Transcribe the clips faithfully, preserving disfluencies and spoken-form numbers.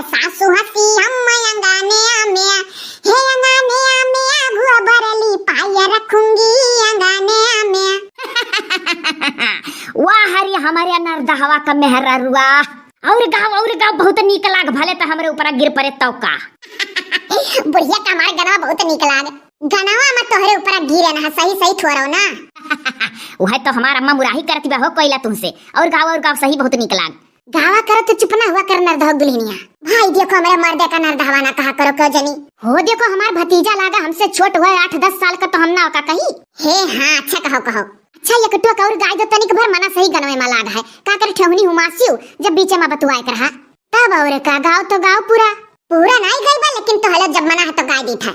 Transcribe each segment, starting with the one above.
सासू हंसी हम अंगने में, हे अंगने में गोबर लिपाय रखूंगी अंगने में। वाह रे हमरे नरदहवा का मेहररुआ। और गाओ, और गाओ, बहुत नीक लाग, भले त हमरे ऊपर गिर परे तौ का। बुढ़िया का हमार गनवा बहुत नीक लाग। गनवा में तोहरे ऊपर गिरे ना, सही सही थोरो ना। वह तो हमार अम्मा मुराही करती बा हो कोइला तुमसे। और गाओ, और गाओ, सही बहुत नीक लाग। गावा करो तो चुप ना हुआ कर नरदहक दुल्हनिया। भाई देखो हमरे मर्दे का नरदहवा ना कहा करो क्यों जनी। हो देखो हमार भतीजा लागा हमसे छोट हुआ आठ दस साल का तो हम ना ओका कही। हे हाँ अच्छा कहो कहो। अच्छा एक टोक और गाय दो तनिक भर मना सही गनवे मा लाग है। का कर ठेहुनी हुमासियो जब बीचे मा बतुआए कर हा। तब और का गाओ तो गाओ पूरा। पूरा नहीं गाई बा लेकिन तो हलो जब मना है तो गाय दी था।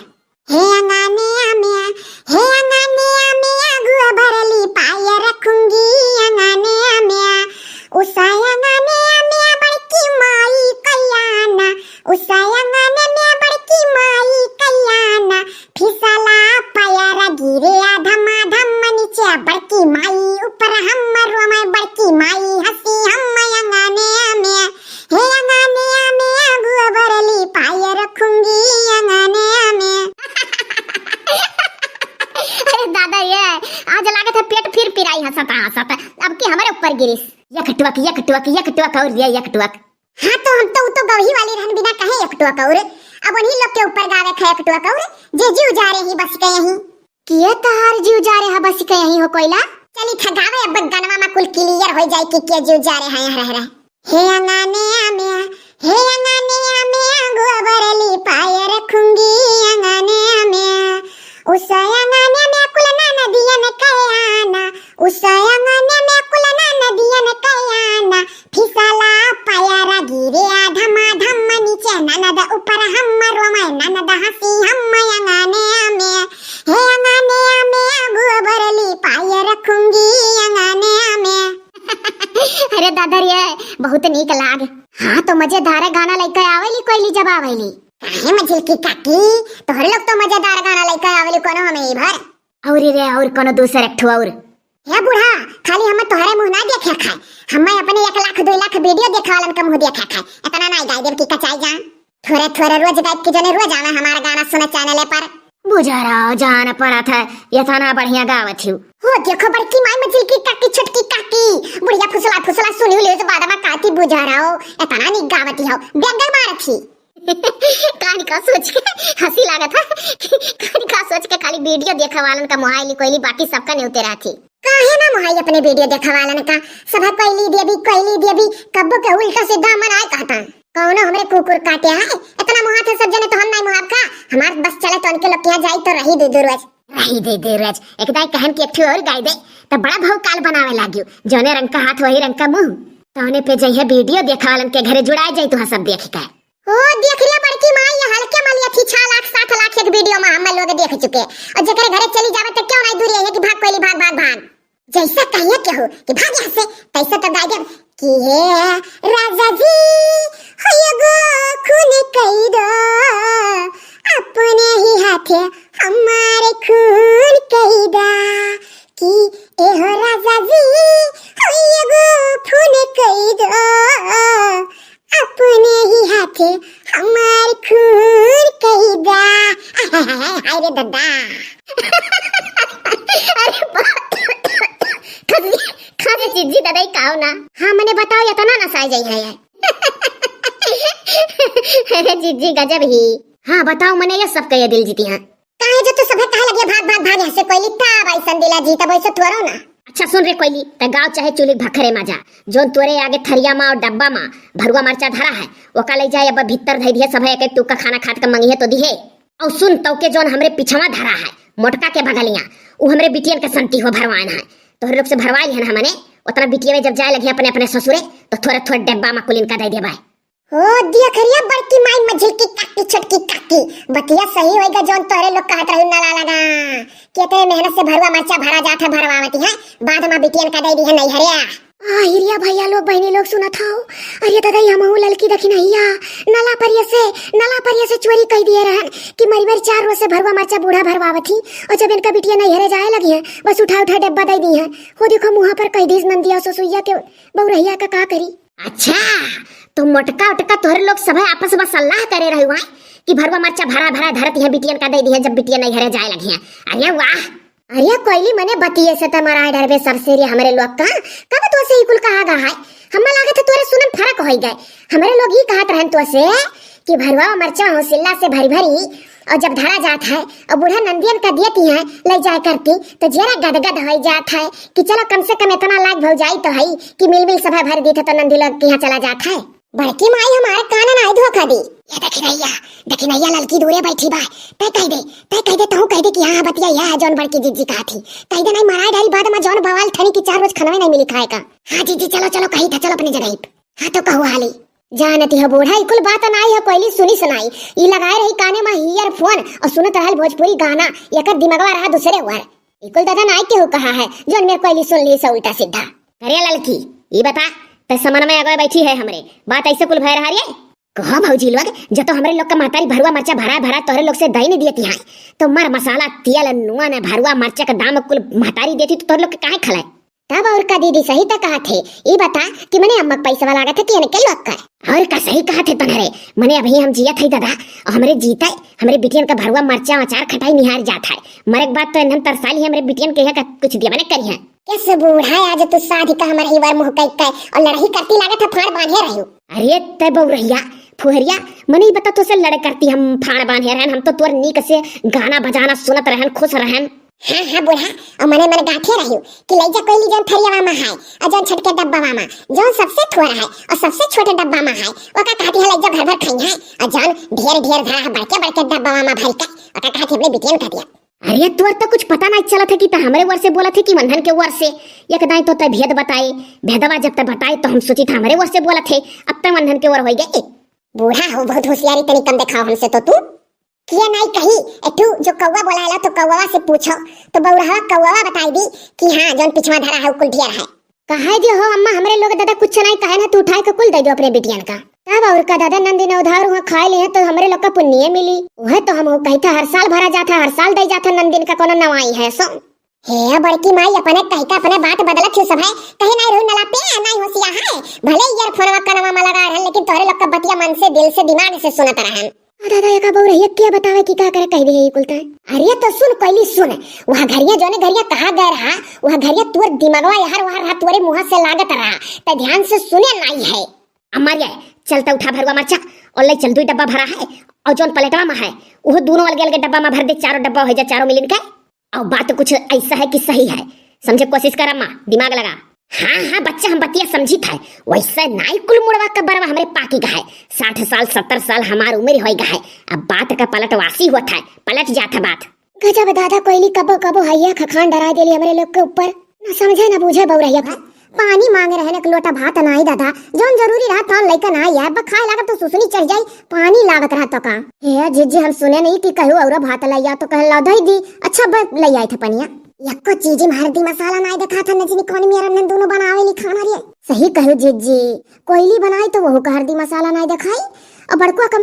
हे अंगने में, हे अंगने में गोबर लिपाय रखूंगी अंगने में। उस अंगने में बड़की माई कल्याण, उस अंगने में बड़की माई कल्याण। फिसला पैर गिरे धमाधम नीचे बड़की माई ऊपर हमरो में बड़की माई हंसी हम अंगने में। हे अंगने में गोबर लिपाय रखूंगी अंगने में। अरे दादा ये आज लागत है पेट फिर पिराई हंसत हंसत। अब की हमरे ऊपर गिरिस। एक टुअक, एक टुअक, एक टुअक और दिया एक टुअक। हाँ तो हम तो, उ तो गवही वाली रहन बिना कहे एक टुअक और। अब उन्हीं लोग के ऊपर गावे खे एक टुअक और। जे जीव जा रही बस के यहीं। किए तहार जीव जा रहा बस के यहीं हो कोइला। चली था गावे अब गनवा में कुल क्लियर हो जाए कि के जीव जा रहा है यहाँ रह रहे। हे अंगने में, हे अंगने में गोबर लिपाय रखूंगी अंगने में। उस अंगने में कुल नदियन के आना, उस अंगने में कुल नदियन के आना। फिसला पैर गिरे धमाधम नीचे ननद ऊपर हमरो में ननद हंसी हम अंगने में। हे अंगने में गोबर लिपाय रखूंगी अंगने में। अरे दादा रे बहुत नीक लाग। हाँ तो मजेदार गाना लइके आवेली कोइली जब आवेली। काहे मझिलकी काकी तोहरे लोग तो मजेदार गाना लइके आवेली कोनो हमें ई भर। और रे और कोनो दूसर एक ठो और। हे बूढ़ा खाली हम तोहरे मुंह ना देखे खाए, हम अपने एक लाख दो लाख वीडियो देखे वालन का मुंह देखे खाए। इतना ना गाय देव की कचाई जान। थोड़े थोड़े रोज गायब की जने रोज आवे हमारा गाना सुने चैनल पर। बुझा रहो जान परत है, इतना बढ़िया गावत हियो। हो देखो बड़की माई मझिलकी काकी छोटकी काकी। बुढ़िया फुसला फुसला सुनी ले बाद में काकी बुझा रहो। इतना नहीं गावती हो। बेंगल मारत ही। कान का सोच के हंसी लागत है। कान का सोच के खाली वीडियो देखे वालन का मोहाइली कोइली बाकी सबका नेवते रहती। काहे ना मोहाई अपने वीडियो देखे वालन का। सब कोइली देवी कोइली देवी। कब्बो के उल्टा सीधा मन आए कहता। कौनो हमरे कुकुर काटे है। इतना मुहात है सब जने तो हम नहीं मुहाब का। हमार बस चले तो उनके लोग के यहाँ जाई तो रही दे दो रोज। रही दे दे रोज। एक दाई कहन की एक ठो और गाय दे। तो बड़ा भौकाल बनावे लागियो। जौने रंग का हाथ वही रंग का मुंह। तौने पे जइहे वीडियो देखे वालन के घरे जुड़ाए जाई तो सब देख के। ओ देख ले बड़की माई ये हल्के मलिया थी छह लाख सात लाख एक वीडियो में हम लोग देख चुके। और जेकरे घरे चली जावे तो क्यों नहीं दूरी है कि भाग कोइली भाग भाग भाग। जैसा कहिए केहू कि भाग यहाँ से, तैसा तो गाय देव कि हे राजा जी, हो एगो खून कई दो, अपने ही हाथे हमारे खून कई दा। कि ए हो राजा जी, हो एगो खून कई दो, अपने ही हाथे हमार खून कई दा। हाय रे दादा। अरे बा-, खांसी, खांसी जिज्जी दादा ही काओ ना। हाँ, मने बताओ, इतना ना साय जाई है। अरे जिज्जी गजब ही। हाँ, बताओ मने ये सब कहिए दिल जीती हैं। काहे जो तू सभे कहे लगिया, "भाग, भाग, भाग यहाँ से कोइली", तब ऐसन दिला जी, तब ऐसे थोड़ो ना। अच्छा सुन रे कोइली, त गाँव चाहे चूल्ही भखरे मा जा, जोन तोरे आगे थरिया मा और डब्बा मा भरुआ मरचा धरा है, ओका ले जाए, अब भीतर धई दिहे, सभे एक एक टुक्का खाना खात के मंगिहे तो दिहे। और सुन, तौके जोन हमरे पिछवा धरा है, मोटका के बगलिया, उ हमरे बिटियन के संती हो भरवान है। तोहरे लोग से भरवाई है ना हमने, उतना बिटिया में जब जाए लगे अपने अपने ससुरे, तो थोड़े थोड़े डब्बा मा कुलिन का दे देबे। ओ दिया खरिया बड़की माई मझिलकी काकी छोटकी काकी, बतिया सही होइगा जौन तोहरे लोग कहत रही नाला लगा। केतने मेहनत से भरुआ मरचा भरा जात है, भरवावती है, बाद मा बिटियन का दे दी है नैहरिया। आ हिरिया भैया लोग बहिनी लोग सुनत हौ। अरे दादा ये हमहू ललकी दखिनहिया नला परिया से, नला परिया से चोरी कई दिए रहन कि मरी मरी चार रोज से भरुआ मरचा बूढ़ा भरवावत ही और जब इनका बिटिया नैहरे जाए लगी है बस उठा उठा डब्बा दे दी है। हो देखो मुँहा पर कह दीस नंदिया ससुइया के बउरहिया का का करी। अच्छा, तो मोटका उटका तोहरे लोग सभे आपस मा सलाह करे रही हुआ कि भरुआ मरचा भरा भरा धरत है बिटियन का दे दिहे जब बिटियन नैहरे जाए लगी हैं। अरे वाह। अरे कोइली मने बतिये से त मराए डरबे सबसे रे हमरे लोग का। कब तो से ई कुल कहा गा है? हम्मा लागत है तोरे सुनन फरक होई गए। हमरे लोग ई कहत रहन तो से कि भरुआ मरचा होसिल्ला से भरी भरी और जब धरा जात है और बूढ़ा नंदियन का दियती है ले जाए करती तो जेरा गदगद होई जात है कि चलो कम से कम इतना लाग भौजाई तो है कि मिल मिल सभा भर दी थे तो नंदी लोग के यहाँ चला जात है। बड़की माई हमार कान नाई धोखा दी। ये दखिनैया, दखिनैया ललकी दूरे बैठी बा। तै कह दे, तै कह दे, तहूँ कह दे कि हाँ, हाँ, बतिया यह है जौन बड़की जिज्जी कहा थी। कह दे नाई मराए डारी बाद मा जौन बवाल ठनी कि चार रोज खनवे नाई मिली खाए का। हाँ जिज्जी, चलो, चलो, कही था, चलो अपनी जगह पे। हाँ तो कहू हाली। जानती हो बूढ़ा, ई कुल बात नाई है, कोइली सुनी सुनाई। ई लगाए रही काने मा earphone और सुनत रहल भोजपुरी गाना, एकर दिमगवा रहा दूसरे ओर। ई कुल दादा नाई केहू कहा है, जौन मेरे कोइली सुन ली से उल्टा सीधा। अरे ललकी, ई बता, ते समन में अगवे बैठी है हमरे, बात ऐसे कुल भय रहा रे? कहो भौजी लोग, जो तो हमरे लोग का महतारी भरुआ मरचा भरा भरा तोहरे लोग से दई नहीं दियती हैं, तो मर मसाला, तेल, नून, भरुआ मरचा का दाम कुल महतारी देती तो तोहरे लोग के काहे खलाए? तब और का दीदी, सही तो कहा थे। ई बता कि मने अम्मा के पैसा वाला लागत है कि इनके लोग का? और का सही कहा थे तनहरे, मने अभी हम जियत है दादा, और हमरे जीते, हमरे बिटियन का भरुआ मरचा अचार खटाई निहार जात है। मरे के बाद तो इन्हन तरसाली हमरे बिटियन के यहाँ का कुछ दिया बने करी है। कैसे बूढ़ा है, आज तू साधी का हमारे इवर मुँह कई कई और लड़ाई करती लागत है फाड़ बांधे रही हो। अरे तै बउरहिया, फुहरिया, मने ई बता तो से लड़े करती हम फाड़ बांधे रहन, हम तो तोर नीक से गाना बजाना सुनत रहन, खुश रहन। हाँ, हाँ, बूढ़ा, और मने मन गाथे रही कि लइजा कोइली जौन थरियावा मा है, और जौन छटके डब्बावा मा, जौन सबसे थोड़ा है, और सबसे छोटे डब्बा मा है, ओका कहती है लइजा भर भर खाई है, और जौन ढेर ढेर धरा है, बड़के बड़के डब्बावा मा भर के, ओका कहती अपने बिटियन का दिया। अरे तोर तो कुछ पता नहीं चलत है कि त हमरे ओर से बोलत है कि वन्हन के ओर से। एक दाई तो तै भेद बताए, भेदवा जब तै बताए तो हम सोची था हमरे ओर से बोलत है, अब तै वन्हन के ओर होई गए। बूढ़ा हो, बहुत होशियारी तनी कम देखाओ हमसे तो तू। किया नाई कही, एठू जो कौवा बोलायला तो कौवा से पूछो, तो बौरहवा कौवा बताई दी कि हाँ, जौन पिछवा धरा है, उ कुल ढेर है। कहे जे हो अम्मा, हमरे लोग दादा कुछ नाई कहे ना, तू उठाए के कुल दे दो अपने बिटियन का। तब और का दादा, नंदी ने उधार वहाँ खाए लिए तो हमरे लोग का पुण्य मिली। वह तो हम कही था, हर साल भरा जाता, हर साल दे जाता, नंदिन का कोनो नवाई है सो। हे बड़की माई, अपने कह के अपने बात बदलत हो सब है, कहे नाई रहू नला पे, नाई होशिया है, भले earphone वा कनवा मा लगा रहन, लेकिन तोहरे लोग का बतिया मन से, दिल से, दिमाग से सुनत रहन। आ दादा, एका बउरहिया के बतावे कि का करे कह दे है ई कुल तै। अरे तो सुन, कोइली सुन, वह घरिया जौने घरिया कहा गए रहा, वह घरिया तोर दिमागवा यहाँ वहाँ रहा, तोरे मुँह से लागत रहा, तै ध्यान से सुने नाई है। अम्मा रे, चल तै उठा भरुआ मरचा और ले चल, दुई डब्बा भरा है और जौन पलेटवा मा है, वो दोनों अलगे अलगे डब्बा मा भर दे, चारों डब्बा हो जा, चारों मिलिन के। और बात कुछ ऐसा है कि सही है, समझे कोशिश कर अम्मा, दिमाग लगा। हाँ, हाँ, बच्चा, हम बतिया समझी था। वैसे नाई कुल मुड़वा का बरवा हमरे पाकी गा है। साठ साल, सत्तर साल हमार उम्र होई गा है। अब बात का पलटवासी हुआ था, पलट जात है बात। गजब दादा, कोइली कबो कबो हैया खखान डराए देली हमरे लोग के ऊपर। ना समझे ना बूझे बउरहिया। पानी मांगे रहन एक लोटा भात नाई दादा, जौन जरूरी रहा तौन लइका नाई आए, बस खाए लागत तो सुसुनी चढ़ जाई, पानी लागत रहा तो का। हे जिज्जी, हम सुने नहीं कि कहू और भात लइया तो कहन लाओ धई दी। अच्छा, बस लइया था पनिया। यक्को चीजी मा हरदी मसाला नाई देखा था, न जिनी कौन मेरा नन दोनों बनावे ली खाना रे। सही कहू जिज्जी, कोइली बनाई तो वहू का हरदी मसाला नाई देखाई, और बड़कुआ का